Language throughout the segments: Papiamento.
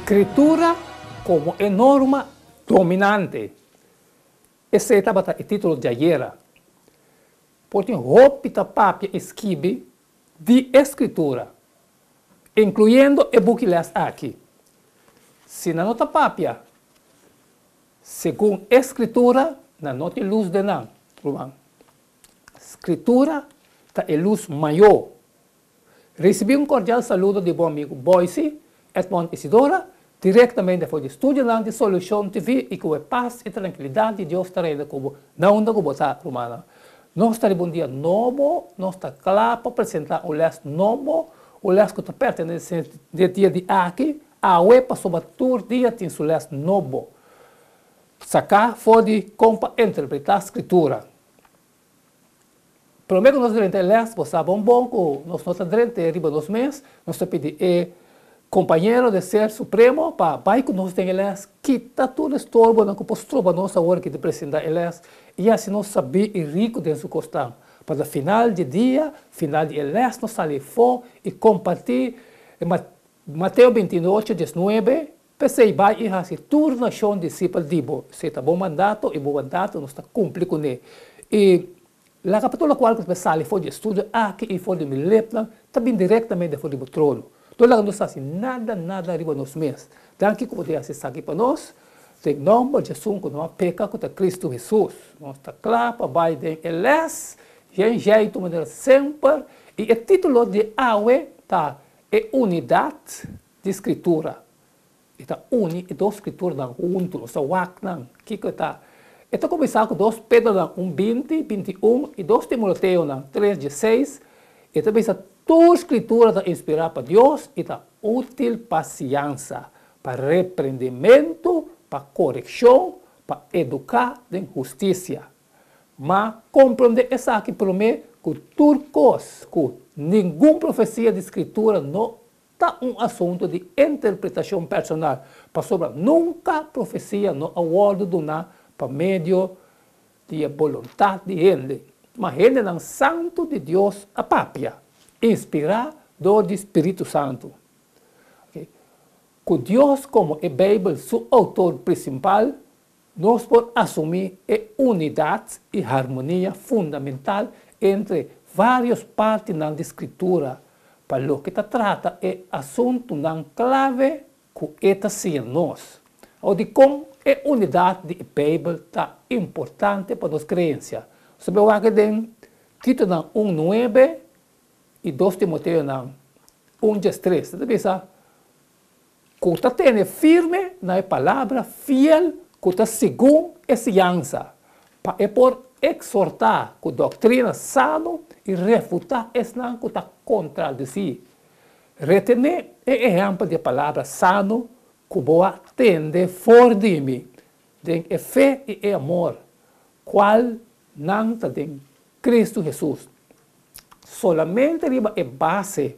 Skritura komo e norma dominante. Esei tabata e título djayera. Por tin hopi ta papia i skibi di e Skritura, inkluyendo e buki lès aki. Si nan no ta papia segun e Skritura, nan no tin lus den nan, ruman. Skritura ta e lus mayó. Risibí un kordial saludo di bo amigu Boyce Edmond Isidora, direktamente for di studionan di Solushon TV i ku e pas i trankilidat di Dios ta reina ku bo na unda ku bo ta, rumannan. Nos ta riba un dia nobo, nos ta kla pa presentá un lès nobo, un lès ku ta pertenesé n'e dia di aki, awe, pasobra tur dia tin su lès nobo. Saká for di kon pa interpretá Skritura. Promé ku nos drenta e lès, bo sa bon bon ku nos no ta drent'é riba nos mes, nos ta pidi e kompañero di Ser Supremo pa bai ku nos den e lès, kita tur estorbonan ku por stroba nos awor ki ta presentá e lès, i hasi nos sabí i riku den su kosnan, pa na final di dia, final di e lès, nos sali afó i kompartí Mateo 28, 19, P'esei bai i hasi tur nashon disipel di bo. Esei ta bo mandato i bo mandato nos ta kumpli kuné. I laga pa tur lokual ku ta sali for di e studio aki i for di mi lepnan ta bin direktamente for di bo trono. No laga nos hasi nada nada riba nos mes. Danki ku bo ta hasi esaki pa nos. Den nòmber di esun ku no a peka ku ta Kristu Hesus. Nos ta kla pa bai den e lès yen jeitu manera semper i e titulo di awe ta E unidat di Skritura. E ta uni e dos Skrituranan huntu. Nos ta wak nan. Kiko e ta? E ta kuminsá ku dos Pedronan un 20, 21 i dos Timoteonan 3, 16. E ta bisa tur Skritura ta inspirá pa Dios i ta útil pa siansa, pa reprendimentu, pa korekshon, pa eduká den hustisia. Ma komprondé esaki promé ku tur kos, ku ningun profesia di Skritura no ta un asuntu di interpretashon personal, pasobra nunka profesia no a wòrdu duná pa medio di e boluntat di hende, ma hendenan santu di Dios a papia, inspirá dor di spiritu santu. Ku Dios komo e Beibel su outor prinsipal, Nos por asumí e unidat i harmonia fundamental entre vários partinan di Skritura pa loke ta trata e asuntunan klave ku e ta siña nos. Awor dikon e unidat di e Beibel ta importante pa nos kreensia? Nos ta bai wak den Titonan un nuebe i dos Timoteonan un diestres. Ta bisa. Ku ta tene firme na e palabra fiel ku ta segun e siñansa, pa e por eksortá ku doktrina sano i refutá esnan ku ta kontradisí. Retené e ehèmpel di e palabra sano ku bo a tende for di mi den e fe i e amor, kual nan ta den Kristu Hesus. Solamente riba e base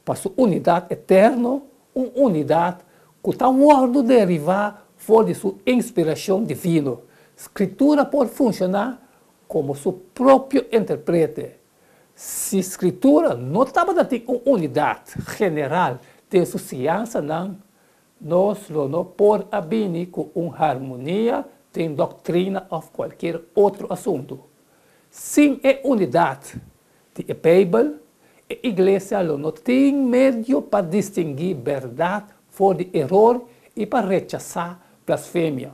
pa su unidat eterno, un unidat ku ta wòrdu derivá for di su inspirashon divino, Skritura por funshoná komo su propio interprete. Si Skritura no tabata tin un unidat general den su siansanan, nos lo no por a bini ku un harmonia den doktrina òf kualkier otro asuntu. Sin e unidat di e Beibel, e iglesia lo no tin medio pa distinguí bèrdat for di eror i pa rechasá blasfemia.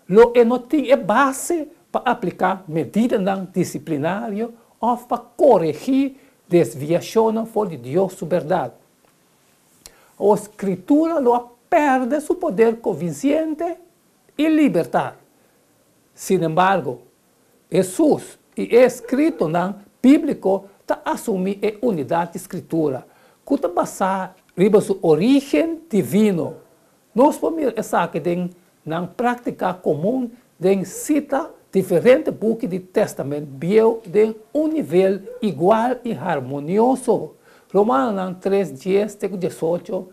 Lo e no tin e base pa apliká medidanan disiplinario òf pa koregí desviashonnan for di Dios su bèrdat. Awor, Skritura lo a pèrdè su poder konvinsente i libertat. Sinembargo, Hesus i e eskritonan bíbliko ta asumí e unidat di Skritura, ku ta basá riba su orígen divino. Nos por mira esaki den nan práktika komun den sita diferente buki di Tèstamènt Bieu den un nivel igual i harmonioso. Romanonan 3, 10 te ku 18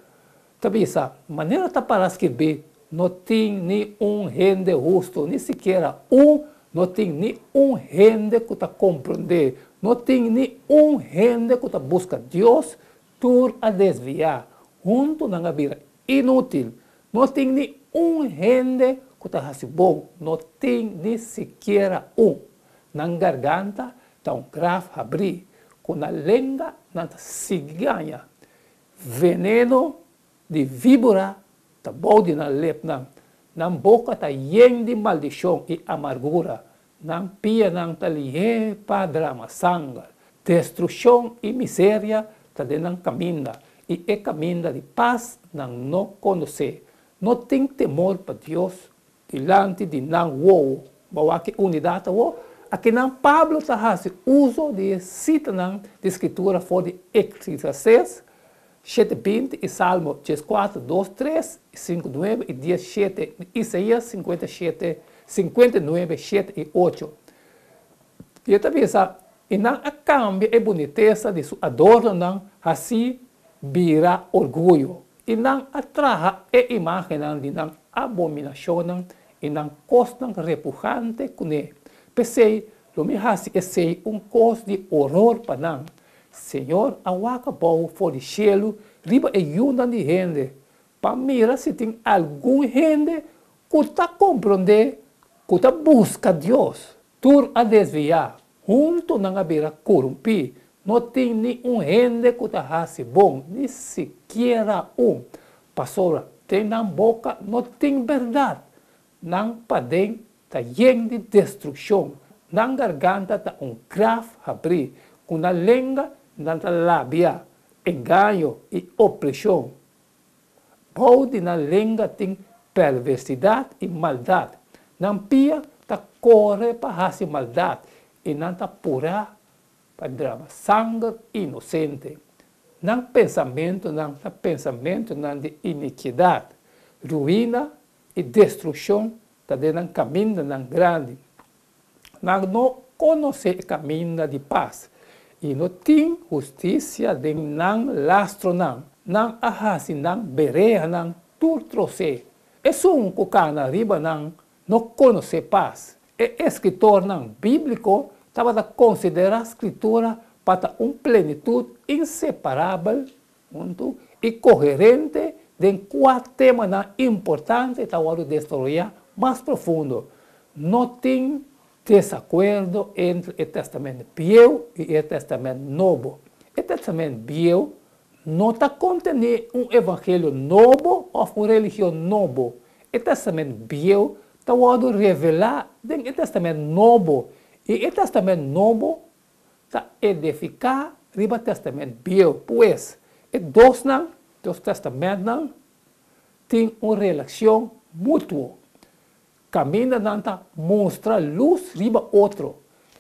Ta bisa, Manera ta para skirbí, no tin ni un hende hustu, ni sikiera un, No tin ni un hende ku ta komprondé, no tin ni un hende ku ta buska Dios, tur a desviá, huntu nan a bira inútil. No tin ni un hende ku ta hasi bon, no tin ni sikiera un. Nan garganta ta un graf habrí, ku nan lenga nan ta sigui gaña. Veneno di víbora ta bou di nan lepnan. Nan boka ta yen di maldishon i amargura. Nan pianan ta lihé pa drama sanger. Destrukshon i miseria ta den nan kaminda, i e kaminda di pas nan no konosé. No tin temor pa Dios dilanti di nan wowo. Bo wak e unidat awor? Akinan Pablo ta hasi uso di e sitanan di Skritura for di Eklesiastes shete 20 i Salmo 14, 2, 3 i 5, 9 i 10, 7 i Isaías 57, 59, 7 i 8. I e ta bisa, I nan a kambia e bunitesa di su adornonan hasí bira orguyo, i nan a traha e imágennan di nan abominashonnan i nan kosnan repugante kuné. P'esei lo mi hasi esei un kos di oror pa nan. Señor a wak abou for di shelu riba e yunan di hende, pa mira si tin algun hende ku ta komprondé, ku ta buska Dios. Tur a desviá, huntu nan a bira korumpí, no tin ni un hende ku ta hasi bon, ni sikiera un. Pasobra den nan boka no tin bèrdat, nan paden ta yen di destrukshon, nan garganta ta un graf habrí, ku nan lenga nan ta labia engaño i opreshon. Bou di nan lenga tin perversidat i maldat. Nan pia ta kore pa hasi maldat i nan ta purá pa drama sanger inosente. Nan pensamentunan ta pensamentunan di inikidat. Ruina i destrukshon ta den nan kamindanan grandi. Nan no konosé e kaminda di pas, i no tin hustisia den nan lastronan. Nan a hasi nan bereanan tur trosé. Esun ku kana riba nan no konosé pas. E eskritornan bíbliko tabata konsiderá Skritura pa ta un plenitut inseparabel huntu i koherente den kua temanan importante ta wòrdu desaroyá mas profundo. No tin desakuerdo entre e Tèstamènt Bieu i e Tèstamènt Nobo. E Tèstamènt Bieu no ta kontené un evangelio nobo òf un religion nobo. E Tèstamènt Bieu ta wòrdu revelá den e Tèstamènt Nobo, i e Tèstamènt Nobo ta edifiká riba Tèstamènt Bieu. Pues, e dosnan, dos tèstamèntnan, tin un relashon mutuo. Kaminda nan ta mustra lus riba otro.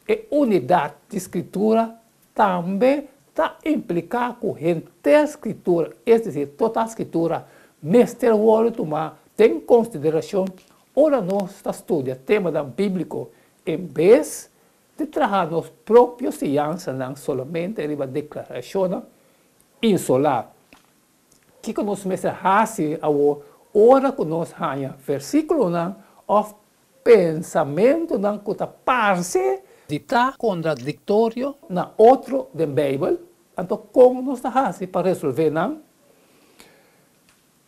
E unidat di Skritura tambe ta impliká ku henter Skritura, es desir, total Skritura, mester wòrdu tumá den konsiderashon ora nos ta studia temanan bíbliko, en bes di traha nos propio siñansanan solamente riba deklarashonnan insolá. Kiko nos mester hasi awor ora ku nos haña versíkulonan òf pensamentunan ku ta parse di ta kontradiktorio na otro den Beibel? Anto kon nos ta hasi pa resolvé nan?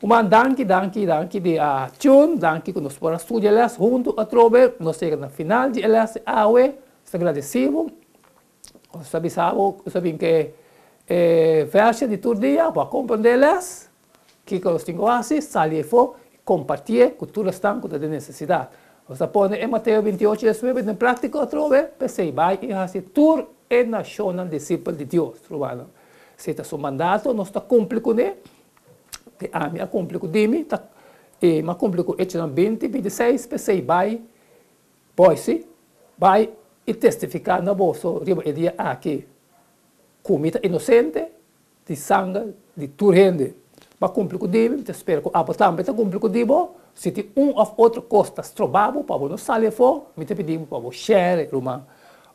Ruman, danki, danki, danki di a tune, danki ku nos por a studia e les huntu atrobe. Nos yega na final di e les di awe. Nos ta gradisí bo. Nos ta bisa bo, nos ta bin ke e vershon di tur dia, bo a komprondé e les. Kiko nos tin ku hasi? Sali efo i kompartié ku tur esnan ku ta den nesesidat. Nos ta pone e Mateo 28, 19 den práktiko atrobe, p'esei bai i hasi tur e nashonnan disipel di Dios, rumannan. Si ta su mandato, nos ta kumpli kuné. Di ami a kumpli ku dimi ta i mi a kumpli ku Echonan 20, 26, p'esei bai, boisi, bai i testifiká na boso riba e dia aki ku mi ta inosente di sanger di tur hende. Mi a kumpli ku dimi, mi ta spera ku abo tambe ta kumpli ku di bo. Si tin un òf otro kos ta stroba bo pa bo no sali afó, mi ta pidi bo pa bo share, ruman.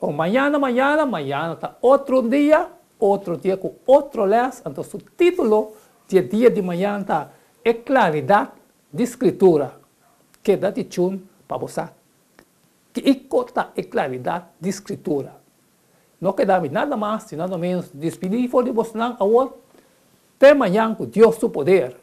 O mañana, mañana, mañana ta otro dia. Otro dia ku otro lès, anto su título di e dia di mañan ta E Klaridat di Skritura. Keda di chun pa bo sa. Kiko ta e klaridat di Skritura? No keda mi nada mas i nada ménos despidí for di bosnan awor. Te mañan ku Dios su poder.